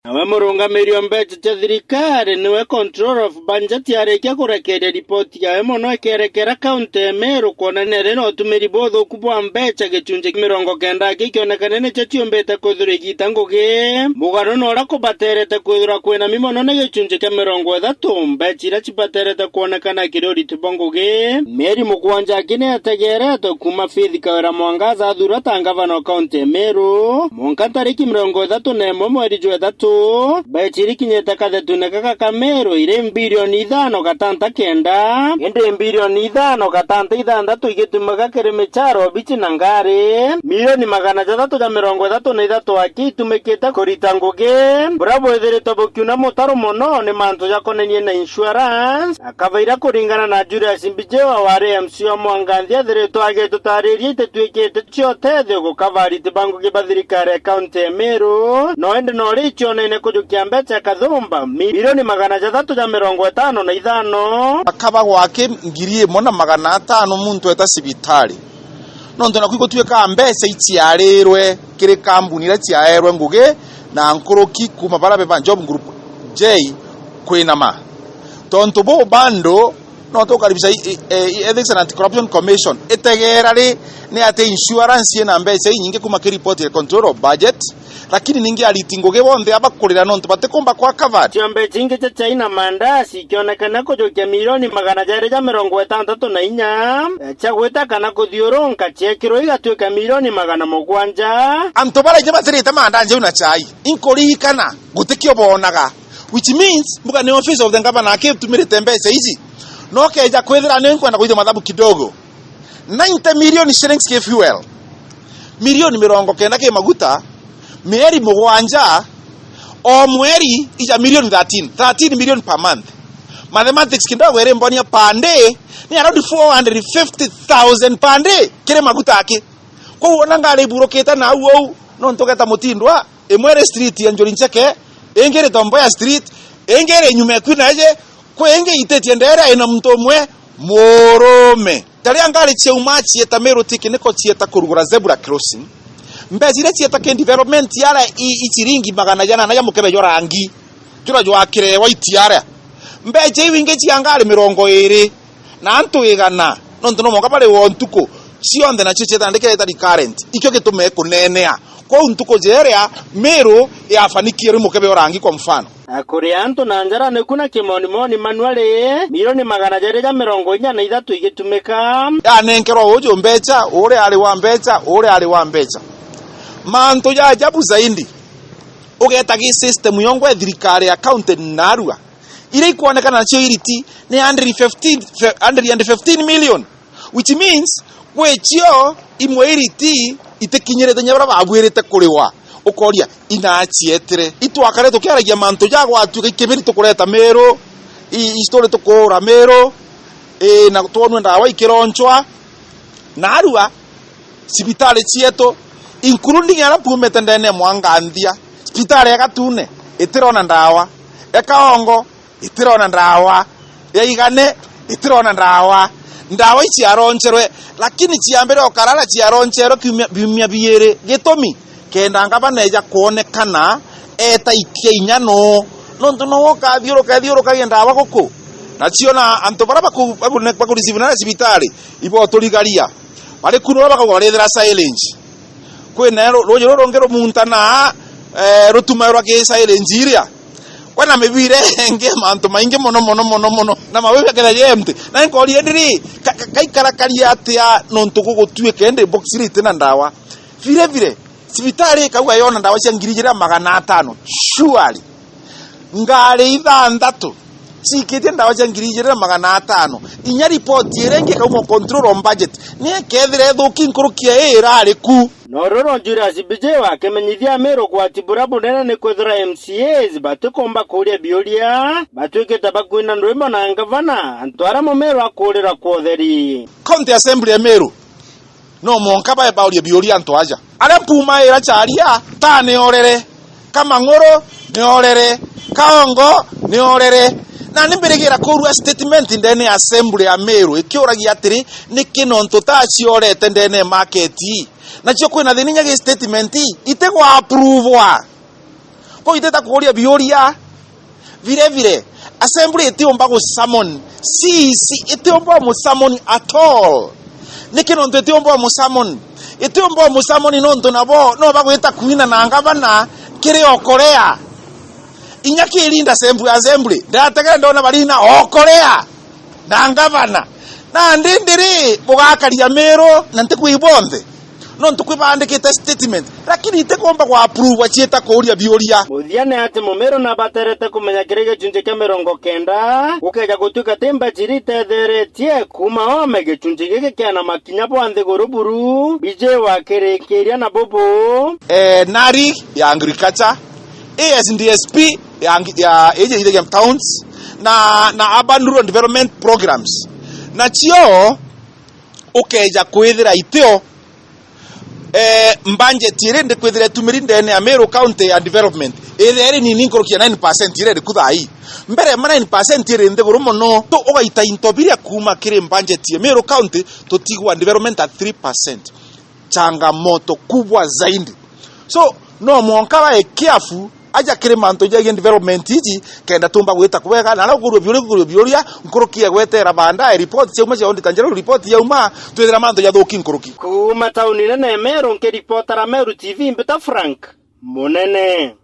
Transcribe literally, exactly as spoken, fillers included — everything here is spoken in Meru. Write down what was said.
Nawe murungamiri o mbeca cia thirikari niwe Controller of Budget arikia kurekeria ripoti yawe mono ikerekera kaunti ya Meru kwonania ri na utumiri buthuku bwa mbeca gicunji kia mirongo kenda aki ikionekana nicio ciumbite kwithirwa igita ngugi. Mugaru na uria kubaterete kwithirwa kwina mi mono ni gicunji kia mirongo ithatu, mbeca iria cibaterete kwonekana kiri uriti bwa ngugi. Mieri mugwanja aki ni etegeretwe kuuma Faith Kawira Mwangaza athurwa ta ngavana o kaunti ya Meru. Mwanka ntariki mirongo ithatu na imwe mweri jwa ithatu, mbeca irikinyite kathetune gaka ka Meru iri mbirioni ithano gatanta kenda, indi mbirioni ithano gatanta ithantatu igitumika kiri micharo, bichi na ngari. Milioni magana jathatu ja mirongo ithatu na ithatu aki itumikite kurita ngugi, buria bwithiritwe bukiuna mutaru mono ni mantu jakonenie na insurance. Akabaira kuringana na Julius Mbijiwa wari M C wa Mwanganthi ethiritwe agitutariria itituikite cia utethio gukava ariti ba ngugi ba thirikari ya kaunti ya Meru, no indi no ri icionene kujukia mbeca kathumba mi-, milioni magana jathatu ja mirongo itano na ithano. Akaba gwake ngiri imwe na magana atano muntu eta cibitari. Nontu naku igutwika mbeca iciarirwe kiri kambuni iria ciaerwe ngugi na nkuruki kuuma baria be ba Job Group J kwinama. Tontu buu bando no tukaribisha i-, i-, e-, Ethics and Anti-Corruption Commission itegeera ri ni atia insurance ina mbeca inyingi kuuma kiri report ya Controller of Budget, lakini ningi ariti ngugi bonthe abakurira nontu batikumba kwa covered. Ciombe cingi cia chai na mandazi ikionekana kujukia milioni magana jeri ja mirongo itantatu na inya, cia gwita kana kuthiurunka ciekirwe igatuika milioni magana mugwanja. Antu baria inya batirite mandazi jau na chai, inkuririkana gutikio bonaga, which means mbuga ni office of the governor akitumirite mbeca ici, no keja kwithira ni nkwenda kuithia mathabu kidogo, ninety million shillings ki fuel, milioni mirongo kenda ki maguta, mieri mugwanja, o mweri ija milioni thirteen, thirteen million per month. Mathematics kidogo iri mbonia per day ni around four hundred fifty thousand per day kiri maguta aki. Kwou ona ngari iburukite na au au, nontu ugeta mutindwa, imwe iri street ya Njuri Ncheke, ingi iri Tom Mboya Street, ingi iri nyuma eku na eje, kwi ingi ititie ndere ina muntu umwe murume. Taria ngari ciauma cieta Meru tiki niko cieta kurugura zebra crossing. Mbeca iria cieta ki development yara i, i ciringi magana jana na ja mukebe jwa rangi. Juria jwakire white aria. Mbeca iu ingi cia ngari mirongo iri na antu igana, nontu no mwanka bari wo ntuku cionthe, nacio cieta ndikireta recurrent. Ikio gitume kunenea. Kwou ntuku jeria Meru yafanikiwe ri mukebe o rangi kwa mfano. Akuria antu na njara niku na kimonimoni manuari milioni magana jeri ja mirongo inya na ithatu igitumika. Yanenkerwa uju mbeca, uria ari wa mbeca, uria ari wa mbeca. Mantu ja ajabu zaidi, ugeta gi system yongwa ya thirikari ya county narua. Iria ikwonekana nacio iriti ni hundred fifteen, hundred and fifteen million, which means gwi cio imwe iriti itikinyirite nya baria babwirite kuriwa. Ukoria, inacietire? Itwakare tukiaragia mantu ja gwatuika ikibiri tukureta Meru, i, i story tukuura Meru, i, na twonwe ndawa ikironchwa. Narua, cibitari cietu, including aria mpumite ndene ya Mwanganthia, cibitari ya Gatune itirona ndawa, ya Kaongo itirona ndawa, ya Igane itirona ndawa. Ndawa iciaroncherwe, lakini ciambire o karara ciaroncherwe kiumia, biumia biiri. Gitumi? Kenda ngavana eja kwonekana eta ikia inya nuu, nontu nowe ukathiuruka ethiurukagia ndawa guku. Nacio na antu baria baku-, baku-, bakureceive na cibitari, iboturigaria. Bari ku nio bakauga barithira silage. Kwina ru-, ruuji ruru rungi rumuntana, eh, rutumairwa ki silage iria. Kwina mibira ingi, mantu maingi mono, mono, mono, mono. Na mabibi akethira je empty. Na nkoria ndiri, ka-, ka-, kaikarakaria atia nontu gugutuika indi box iria itina ndawa? Vile vile, cibitari ikauga yona ndawa cia ngiri ijiri na magana atano. Surely. Ngari ithanthatu ciikitie ndawa cia ngiri ijiri na magana atano. Inya ripoti iria ingi ikauma Control on Budget, ni ikethira ithuki nkuruki ya ii irari ku. No ruru Julius Mbijiwa akimenyithia Amiru ugwati buria bunene ni kwithira M C As batikumba kuuria biuria, batuikite bakwina ndwimbo na ngavana, antu aria Mumiru akuurira kwa utheri. County Assembly ya Meru, no mwanka bae bauria biuria antu aja. Aria mpuma ira charia, ta ni orere, Kamang'uru ni orere, Kaongo ni orere. Na ni mbirigira kurua statement ndene ya assembly ya Meru ikiuragia atiri, niki nontu ta ciorete ndene ya market? Nacio kwina thina inya gi statement itigwa approvwa. Ko iteta kuuria biuria. Vile vile, assembly itiumba gu summon. C E C itiumba mu summon at all. Niki nontu itiumba mu summon? Itiumba mu summon nontu nabo no bagwita kuina na ngavana kiri Okolea. Inya kirinda assembly, assembly, ndategere ndona barina Okolea na ngavana. Na ndindi ri, bugakaria Meru na ntikwigua bonthe. Nontu kwi baandikite statement, lakini itikumba gwa approve ciita kuuria biuria. Muthia ni ati Mumiru nabaterete kumenya kiri gicunji kia mirongo kenda, gukeja gutuika ti mbaji itetheretie kuuma ome gicunji giki kiana makinya bwa nthiguru buru, B J wa kirikiria na bubu. Eh, nari ya agriculture, A S D S P ya, ya, ya, ya towns, na, na urban rural development programs. Nacio ukeja kwithira itio, eh, budget iri ndikwithira itumiri ndene ya Meru County ya development, ithira iri nini nkuruki ya nine percent iri iriku thaa ii. Mbere ma nine percent iri nthiguru mono, tu ugaita into biria kuuma kiri budget ya Meru County, tutigwa development at three percent. Changamoto kubwa zaidi. So, no mwanka bae careful aja kiri mantu jagie development iji, kenda tumba gwita kubega, na aria ukurua biuria, ukurua biuria, nkuruki ya gwetera baadaye, report ciauma cia Auditor General, report yauma, twithira mantu jathuki nkuruki. Kuuma tauni nene ya Meru, nkiripotera Meru T V, mbita Frank Munene.